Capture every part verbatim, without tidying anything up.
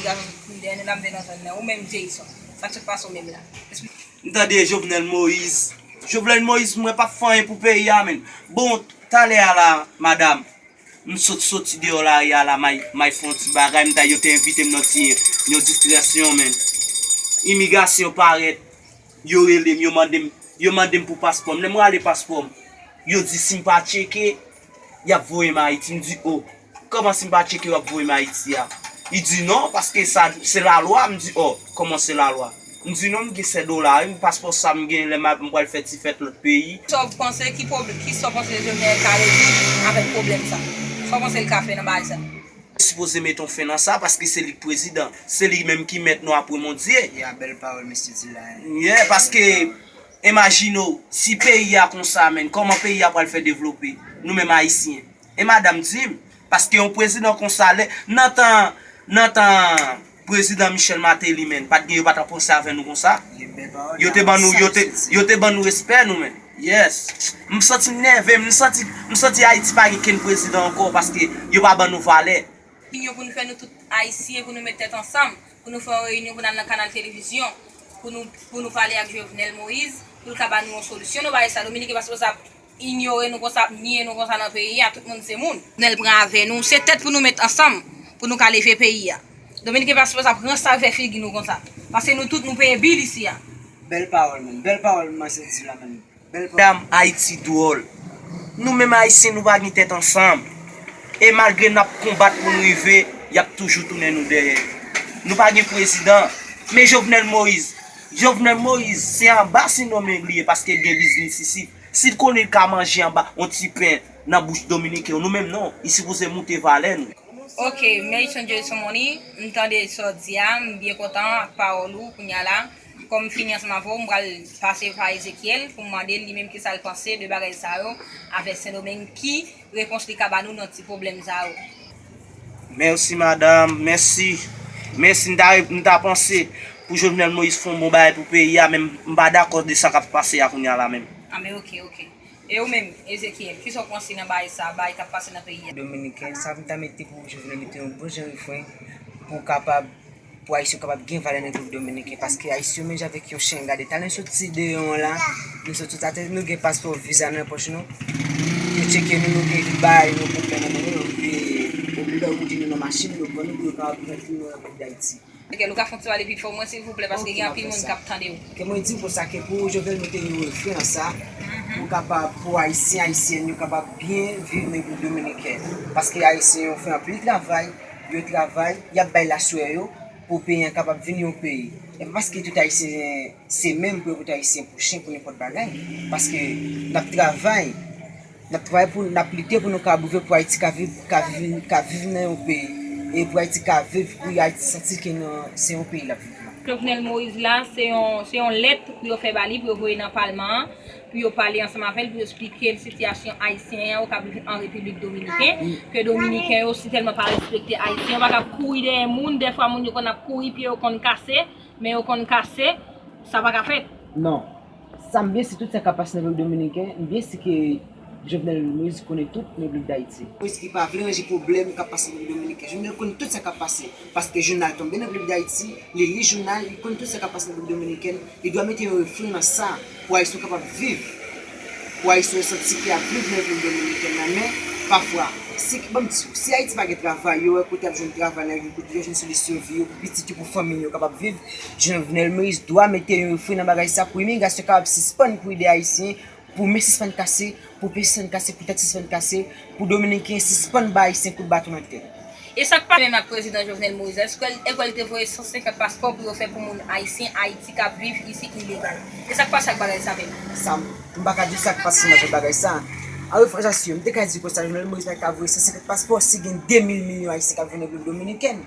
Dèyè nou la, m te nan zòn nan. Ou menm, Jeyson, sa k sot pase w menm la? M tande Jovenel Moïse. Jovenel Moïse, mwen p ap fè anyen pou peyi a, menn. Bon, talè a la, madanm, m sot soti deyò lari a la, m al, m al fè yon ti bagay, m ta, yo te envite m nan ti, yon distraksyon, menn. Imigrasyon parèt, yo rele m, yo mande m, yo mande m pou paspò m. Lè m rale paspò m, yo di si m pa tcheke, y ap voye m Ayiti. M di, o, kòman si m pa tcheke, y ap voye m Ayiti a? Li di, non, paske sa, se lalwa. M di, o, kòman se lalwa? M di, non, m gen sèt dola, wi, paspò sa m gen, lè m ap, m pral fè ti fèt lòt peyi. Sa w panse, ki pwob-, ki sa w panse Jovenel ka rezoud avèk pwoblèm sa? Sa w panse l ka fè nan bagay sa? Sipoze mete yon fen nan sa, paske se li k prezidan. Se li menm ki mèt nou apre Bondye. Ya, bèl pawòl, mesye Dylan. Yeah, paske, imajine w, si peyi a konsa, menn, kòman peyi a pral fè devlope? Nou menm Ayisyen. E madanm di m, paske yon prezidan konsa, lè, nan tan, nan tan prezidan Michel Martelly, menn, pa t gen, yo pa t ap panse avè nou konsa. Yo te ban nou, yo te, yo te ban nou respè, nou, menn. Yes. M santi m nève, m santi, m santi Ayiti pa gen kenn prezidan ankò paske yo pa ban nou valè. Reyinyon pou nou fè, nou tout Ayisyen, pou nou met tèt ansanm, pou nou fè yon reyinyon, pou n al nan kanal televizyon, pou nou, pou nou pale ak Jovenel Moïse, pou l ka ba nou yon solisyon. Nou bagay sa, Dominiken pa sipoze ap inyore nou konsa, ap nye nou konsa nan peyi a, tout moun se moun. Jovenel pran avè nou, se tèt pou nou met ansanm, pou nou ka leve peyi a. Dominiken pa sipoze ap ranse avè figi nou konsa, paske nou tout nou peye bil isi a. Bèl pawòl, menn. Bèl pawòl, manzè di la, menn. Bèl pawòl. Dam, Ayiti dwòl. Nou menm Ayisyen, nou pa gen tèt ansanm. E malgre n ap konbat pou n rive, y ap toujou tounen nou dèyè. Nou pa gen prezidan. Men Jovenel Moïse, Jovenel Moïse, se anba Sendomeng li ye, paske l gen biznis isi. Si l konnen l ka manje anba yon ti pen nan bouch Dominiken yo, nou menm non, li sipoze moute valè nou. Ok, Mason Jason Money, m tande sa w di a, m byen kontan ak pawòl ou kounye a la. Kòm m fini ansanm avè w, m pral pase pa Ezekiel pou m mande l li menm kisa l panse de bagay sa yo avèk Sendomeng, ki repons li ka ba nou nan ti pwoblèm sa yo. Mèsi, madanm, mèsi. Mèsi, m ta, m ta panse pou Jovenel Moïse fè yon bon bagay pou peyi a, men m pa dakò de sa k ap pase a kounye a la menm. A, men ok, ok. E ou menm, Ezekiel, kisa w panse nan bagay sa, bagay k ap pase nan peyi a? Dominiken, sa m ta mete pou Jovenel mete yon bon jan refren pou kapab, pou Ayisyen kapab gen valè nan Repiblik Dominiken, paske Ayisyen yo menm jan avèk yon chen, gade, talè nou soti deyò an la, nou sot sot atè, nou gen paspò, viza nan pòch nou, yo tcheke nou, nou gen tout bagay, nou konprann nan men nou, yo oblije, oblije ou di nou nan machin, yo pran nou pou yo kapab rantre nou nan peyi Dayiti. Ezekiel, ou ka fè yon ti pale pi fò mwen, silvouplè, paske gen anpil moun k ap tande w. Ke mwen di w konsa, ke pou Jovenel mete yon refren nan sa, pou kapab, pou Ayisyen, Ayisyèn yo kapab byen viv nan Repiblik Dominikèn. Paske Ayisyen yo fè anpil travay, yo travay, y ap bay laswè yo pou peyi an kapab vin yon peyi. E pa paske tout Ayisyen se menm pou yo pote Ayisyen pou chen, pou nenpòt bagay. Paske n ap travay, n ap travay pou, n ap lite pou nou ka rive pou Ayiti ka viv, ka viv, ka viv nan yon peyi. E pou Ayiti ka viv, pou Ayiti santi ke nan, se yon peyi l ap viv la. Jovenel Moïse la, se yon, se yon lèt pou yo fè ba li, pou yo voye nan palman an, pou yo pale ansanm avè l, pou yo esplike l sitiyasyon ayisyen an, yo k ap viv an Repiblik Dominiken, ke Dominiken yo sitèlman pa respekte Ayisyen, yo pa ka kouri dèyè moun, dèfwa moun yo konn ap kouri, pye yo konn kase, men yo konn kase, sa pa ka fèt. Non. Sa m byen si tout sa k ap pase nan Repiblik Dominiken, m byen si ke Jovenel Moïse konnen tout nan Repiblik Dayiti. Moïse ki pa vle ranje pwoblèm k ap pase nan Repiblik Dominiken. Jovenel konn tout sa k ap pase. Paske jounal tonbe nan Repiblik Dayiti, li li jounal, li konn tout sa k ap pase nan Repiblik Dominikèn, li dwe mete yon refren nan sa, pou Ayisyen kapab viv. Pou Ayisyen santi ke y ap viv nan Repiblik Dominikèn nan, men, pafwa, si, ban m di w, si Ayiti pa gen travay, yo wè kote y ap jwenn travay nan agrikilti, yo jwenn solisyon vi yo, pou pitit yo, pou fanmi yo kapab viv, Jovenel Moïse dwe mete yon refren nan bagay sa, pou imigrasyon kapab sispann pou ede Ayisyen, pou men sispann kase, pou pye sispann kase, pou tèt sispann kase, pou Dominiken sispann ba Ayisyen kout baton nan tèt. E sa k pase menm ak prezidan Jovenel Moïse? Èske l, èske l te voye san senkant paspò pou yo fè pou moun ayisyen Ayiti k ap viv isi ilegal? E sa k pase ak bagay sa menm? Sa, m, m pa ka di w sa k pase menm avèk bagay sa. An refrajasyon, m te ka di konsa, Jovenel Moïse pa ka voye san senkant paspò si gen de mil milyon Ayisyen k ap viv nan Repiblik Dominikèn.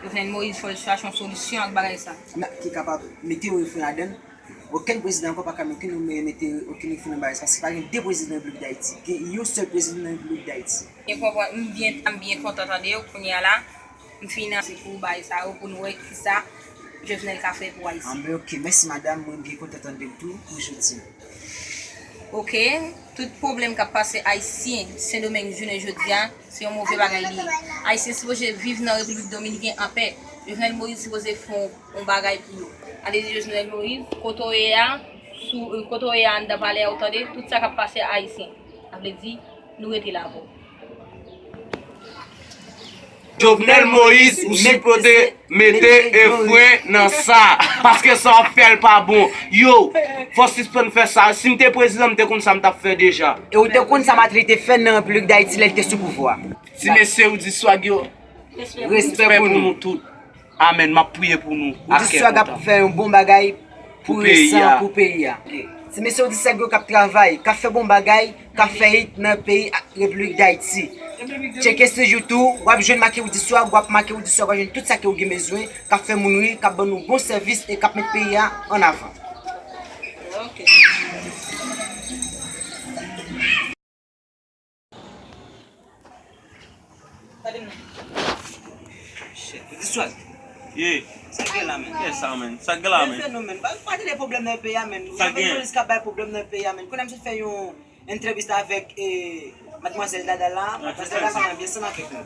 Jovenel Moïse fò l chache yon solisyon ak bagay sa. Nan, ki kapab mete yon refren ladan l. Okenn prezidan ankò pa ka mete nou, mete okenn refren nan bagay sa, paske pa gen de prezidan nan Repiblik Dayiti. Gen yon sèl prezidan nan Repiblik Dayiti. M konprann, m byen, m byen kontan tande w kounye a la. M fin ansi pou bagay sa yo, pou n wè kisa Jovenel ka fè pou Ayiti. Anben, ok, mèsi madanm, mwen byen kontan tande w tou pou jodi a. Ok, tout pwoblèm k ap pase Ayisyen Sendomeng jounen jodi a, se yon move bagay li ye. Ayisyen sipoze viv nan Repiblik Dominiken anpè. Jovenel Moïse sipoze fè yon, yon bagay pou yo. Sa vle di Jovenel Moïse, kote w ye a, sou, kote w ye a anndan palè a, ou tande, tout sa k ap pase Ayisyen. Sa vle di, nou rete la pou. Jovenel Moïse, ou sipoze mete e fren nan sa. Paske sa w ap fè l pa bon. Yo, fò w sispann fè sa. Si m te prezidan, m te konn sa m t ap fè deja. E ou te konn sa Martelly te fè nan Repiblik Dayiti lè l te sou pouvwa. Ti mesye Roody Swag yo, Respè pou nou. Tout. Amèn. M ap priye pou nou. Roody Swag ap fè yon bon bagay pou resan, pou peyi a. Ti mesye Roody Swag yo k ap travay, k ap fè bon bagay, k ap fè hit nan peyi Repiblik Dayiti. Tcheke sou YouTube, w ap jwenn make Roody Swag, w ap make Roody Swag, w ap jwenn tout sa ke w gen bezwen, k ap fè moun ri, k ap ban nou bon sèvis e k ap met peyi a an avan. Gade m nan. Shit, Roody Swag. Yeah. Sa k gen la, menn? Yes, sa, menn. Sa k gen la, menn? Fè nou, menn. Pa, pa tande pwoblèm nan peyi a, menn. Sa k gen? Jovenel Moïse k ap bay pwoblèm nan peyi a, menn. Kounye a m sot fè yon entèvista avèk eh, madmwazèl Dada la. Madmwazèl Dada la, fanm nan byen sanm avèk nou.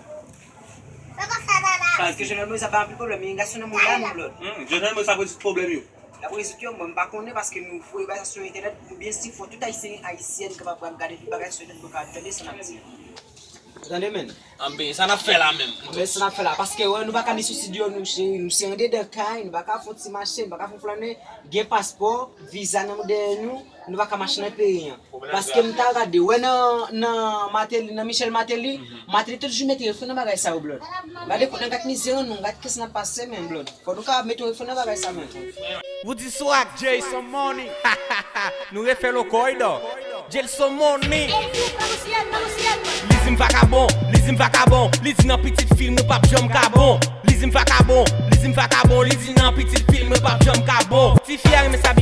Paske Jovenel Moïse ap bay anpil pwoblèm, imigrasyon nan mouda nou, Blòd. Hmm, Jovenel Moïse ap rezoud pwoblèm yo. L ap rezoud yo, mwen m pa konnen paske nou voye bagay sa sou entènèt, nou byen si fò tout Ayisyen, Ayisyèn kapab pral gade tout bagay sou entènèt pou yo kapab tande sa n ap di. Ou tande, menn? Anben, sa n ap fè la menm? Anben, sa n ap fè la, paske wè, nou pa ka ni sou estidyo, nou se, nou se andedan kay, nou pa ka fè yon ti mache, nou pa ka fè yon flannen, gen paspò, viza nan dèyè nou, nou pa ka mache nan peyi an. Paske m ta gade, wè nan, nan Martelly, nan Michel Martelly, Martelly toujou mete refren nan bagay sa yo, Blòd. Gade kote n gat mizè an nou, gade kisa n ap pase menm, Blòd. Fò nou ka mete refren nan bagay sa menm. Roody Swag, Jason Money. Nou refè l ankò, wi, dò. Jason Money. Li di m vakabon, li di m vakabon, li di nan pitit fil nou p ap janm ka bon. Li di m vakabon, li di m vakabon, li di nan pitit fil nou p ap janm ka bon. Tifi a renmen sa